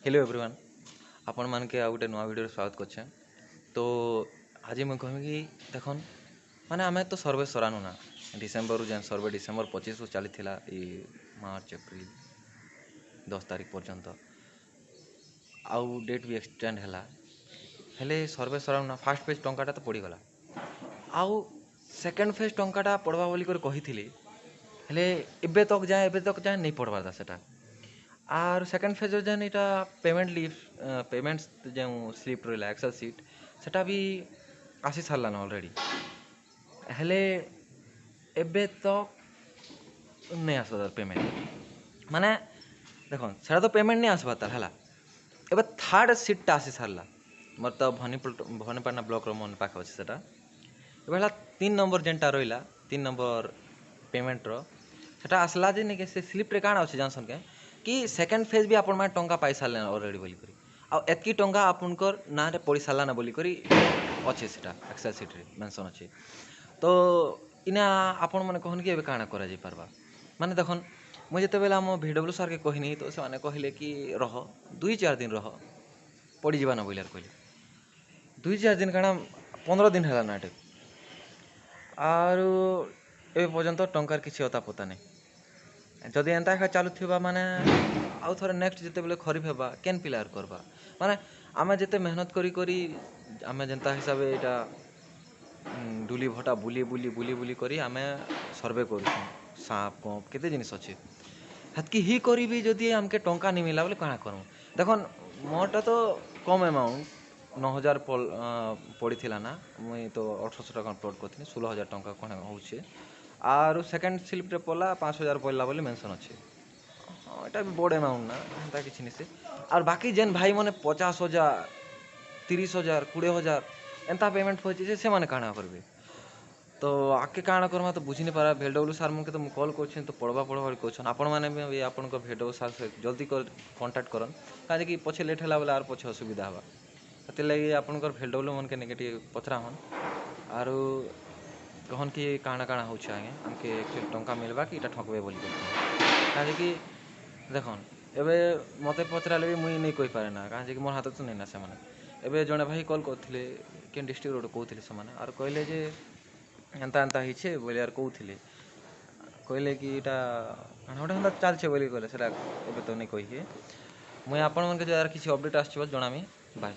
Hello everyone, ଆପଣମାନକେ ଆଉ ଗୋଟେ ନୂଆ ଭିଡ଼ିଓରେ ସ୍ୱାଗତ କରୁଛେଁ। ତ ଆଜି ମୁଇଁ କହିମି କି ଦେଖନ୍, ମାନେ ଆମେ ତ ସର୍ଭେ ସରାନୁ ନା ଡିସେମ୍ବରରୁ, ଯେନ୍ ସର୍ଭେ ଡିସେମ୍ବର 25ରୁ ଚାଲିଥିଲା, ଇ ମାର୍ଚ୍ଚ ଏପ୍ରିଲ 10 ତାରିଖ ପର୍ଯ୍ୟନ୍ତ, ଆଉ ଡେଟ୍ ବି ଏକ୍ସଟେଣ୍ଡ ହେଲା। ହେଲେ ସର୍ଭେ ସରାନୁ ନା, ଫାର୍ଷ୍ଟ ଫେଜ୍ ଟଙ୍କାଟା ତ ପଡ଼ିଗଲା, ଆଉ ସେକେଣ୍ଡ ଫେଜ୍ ଟଙ୍କାଟା ପଡ଼ବା ବୋଲିକରି କହିଥିଲି। ହେଲେ ଏବେ ତକ୍ ଯାଏଁ ନେଇ ପଡ଼ବାର୍ ସେଟା। ଆର୍ ସେକେଣ୍ଡ ଫେଜ୍ର ଯେନ୍ ଇଟା ପେମେଣ୍ଟ ଲିଫ୍ ପେମେଣ୍ଟ ଯେଉଁ ସ୍ଲିପ୍ ରହିଲା, ଏକ୍ସେଲ୍ ସିଟ୍, ସେଟା ବି ଆସି ସାରିଲାନ ଅଲରେଡ଼ି। ହେଲେ ଏବେ ତକ୍ ନେଇ ଆସ୍ବା ପେମେଣ୍ଟ। ମାନେ ଦେଖନ୍, ସେଟା ତ ପେମେଣ୍ଟ ନେଇ ଆସ୍ବା ତାର୍ ହେଲା। ଏବେ ଥାର୍ଡ଼ ସିଟ୍ଟା ଆସି ସାରିଲା। ମୋର ତ ଭବାନୀପାଟଣା ବ୍ଲକ୍ର ମୋ ପାଖେ ଅଛି ସେଟା। ଏବେ ହେଲା 3 ନମ୍ବର ଯେନ୍ଟା ରହିଲା, 3 ନମ୍ବର ପେମେଣ୍ଟର ସେଟା ଆସିଲା ଯେ ନାଇକେ, ସେ ସ୍ଲିପ୍ରେ କାଣା ଅଛି ଜାଣିସନ୍ କେଁ? କି ସେକେଣ୍ଡ ଫେଜ୍ ବି ଆପଣମାନେ ଟଙ୍କା ପାଇ ସାରିଲେନ ଅଲରେଡ଼ି ବୋଲିକରି, ଆଉ ଏତ୍କି ଟଙ୍କା ଆପଣଙ୍କର ନାଁରେ ପଡ଼ି ସାରିଲାନ ବୋଲିକରି ଅଛେ। ସେଟା ଏକ୍ସେଲ୍ ସିଟ୍ରେ ମେନସନ୍ ଅଛି। ତ ଇନା ଆପଣମାନେ କହନ୍ କି ଏବେ କାଣା କରାଯାଇ ପାରବା? ମାନେ ଦେଖନ୍, ମୁଇଁ ଯେତେବେଲେ ଆମ ଭି ଡବ୍ଲ୍ୟୁ ସାର୍କେ କହିନି, ତ ସେମାନେ କହିଲେ କି ରହ, 2-4 ଦିନ ରହ, ପଡ଼ିଯିବା ନା ବୋଇଲାର କହିଲେ। 2-4 ଦିନ କାଣା, 15 ଦିନ ହେଲାନ ଏଟେ, ଆରୁ ଏବେ ପର୍ଯ୍ୟନ୍ତ ଟଙ୍କାର କିଛି ଅତା ପତା ନାହିଁ। ଯଦି ଏନ୍ତା ଏକା ଚାଲୁଥିବା, ମାନେ ଆଉ ଥରେ ନେକ୍ସଟ ଯେତେବେଲେ ଖରିଫ ହେବା, କେନ୍ ପିଲାର କରବା? ମାନେ ଆମେ ଯେତେ ମେହନତ କରି କରି, ଆମେ ଯେନ୍ତା ହିସାବେ ଏଇଟା ଡୁଲି ଭଟା ବୁଲି ବୁଲି ବୁଲି ବୁଲି କରି ଆମେ ସର୍ଭେ କରୁଛୁଁ, ସାପ୍ କମ୍ପ କେତେ ଜିନିଷ ଅଛି, ହେତ୍କି ହି କରି ବି ଯଦି ଆମକେ ଟଙ୍କା ନି ମିଲଲା ବୋଲେ କାଣା କର୍ମୁ? ଦେଖନ୍, ମୋରଟା ତ କମ୍ ଆମାଉଣ୍ଟ, 9000 ପଡ଼ିଥିଲା ନା, ମୁଇଁ ତ 1800 ଟଙ୍କା ପ୍ଲଟ୍ କରିଥିଲି, 16,000 ଟଙ୍କା କ'ଣ ହଉଛେ। ଆରୁ ସେକେଣ୍ଡ ସ୍ଲିପ୍ରେ ପଡ଼ଲା 5000 ପଡ଼ଲା ବୋଲି ମେନସନ୍ ଅଛି। ହଁ, ଏଇଟା ବି ବଡ଼ ଆମାଉଣ୍ଟ ନା, ହେନ୍ତା କିଛି ନିସେ। ଆର୍ ବାକି ଯେନ୍ ଭାଇମାନେ 50,000, 30,000, 20,000 ଏନ୍ତା ପେମେଣ୍ଟ ହୋଇଛି ଯେ, ସେମାନେ କାଣା କରିବେ? ତ ଆଗ୍କେ କାଣା କର୍ମା ତ ବୁଝି ନି ପାରା। ଭି ଡବ୍ଲ୍ୟୁ ସାର୍ ମନ୍କେ ତ ମୁଁ କଲ୍ କରୁଛେଁ, ତ ପଡ଼ବା ପଡ଼ବା ବୋଲି କହୁଛନ୍। ଆପଣମାନେ ବି ଆପଣଙ୍କ ଭି ଡବ୍ଲ୍ୟୁ ସାର୍ ସହିତ ଜଲ୍ଦି କଣ୍ଟାକ୍ଟ କରନ୍, କାହିଁକି ପଛେ ଲେଟ୍ ହେଲା ବୋଲେ ଆର୍ ପଛେ ଅସୁବିଧା ହେବା। ସେଥିର୍ଲାଗି ଆପଣଙ୍କର ଭି ଡବ୍ଲ୍ୟୁ ମନ୍କେ ନେଇକି ଟିକେ ପଚରାହନ୍, ଆରୁ କହନ୍ କି କାଣା କାଣା ହଉଛେ ଆଜ୍ଞା, ଆମକେ ଆକ୍ଚୁଆଲି ଟଙ୍କା ମିଲ୍ବା କି ଇଟା ଠକବେ ବୋଲି। କାହିଁକି ଦେଖନ୍, ଏବେ ମତେ ପଚରାଲେ ବି ମୁଇଁ ନେଇ କହିପାରେ ନା, କାହିଁକି ମୋର୍ ହାତରେ ତ ନେଇ ନା ସେମାନେ। ଏବେ ଜଣେ ଭାଇ କଲ୍ କରିଥିଲେ, କେନ୍ ଡିଷ୍ଟ୍ରିକ୍ଟ ଗୋଟେ କହୁଥିଲେ ସେମାନେ, ଆରୁ କହିଲେ ଯେ ଏନ୍ତା ଏନ୍ତା ହେଇଛେ ବୋଲି। ଆର୍ କହୁଥିଲେ, କହିଲେ କି ଇଟା କାଣା ଗୋଟେ ହେନ୍ତା ଚାଲିଛେ ବୋଲି କହିଲେ। ସେଟା ଏବେ ତ ନେଇ କହିକି ମୁଇଁ ଆପଣମାନଙ୍କୁ ଯଦି କିଛି ଅପଡ଼େଟ୍ ଆସିଛି ବୋଲେ ଜଣାମି। ବାଏ।